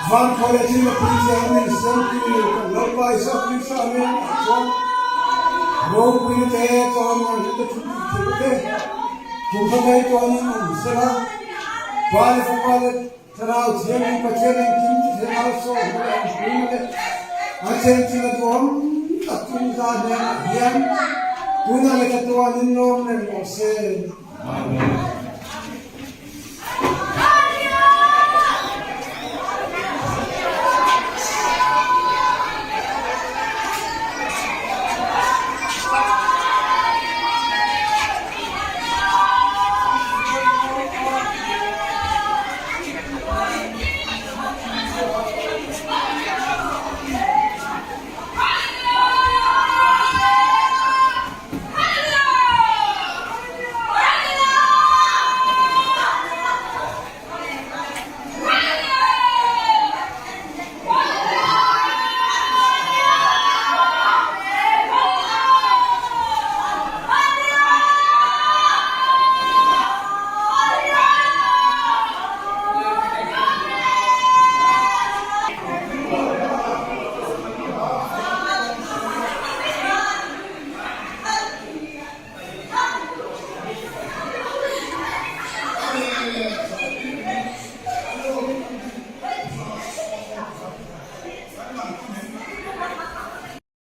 Van khua leh thil a puithiam min siamtu kan Lalpa Isua Krista nen ah chuan ropuina te chawimawi te thutthil te kumkhatai tuanin awm sela, Pa leh Fapa leh Thlarau Thianghlim Pathian engkim ti thei malsawmna leh awmpuina leh a chenchilh a duhawm tak chung za hnenah hian tunah leh chatuanin lawm reng rawh se. Amen.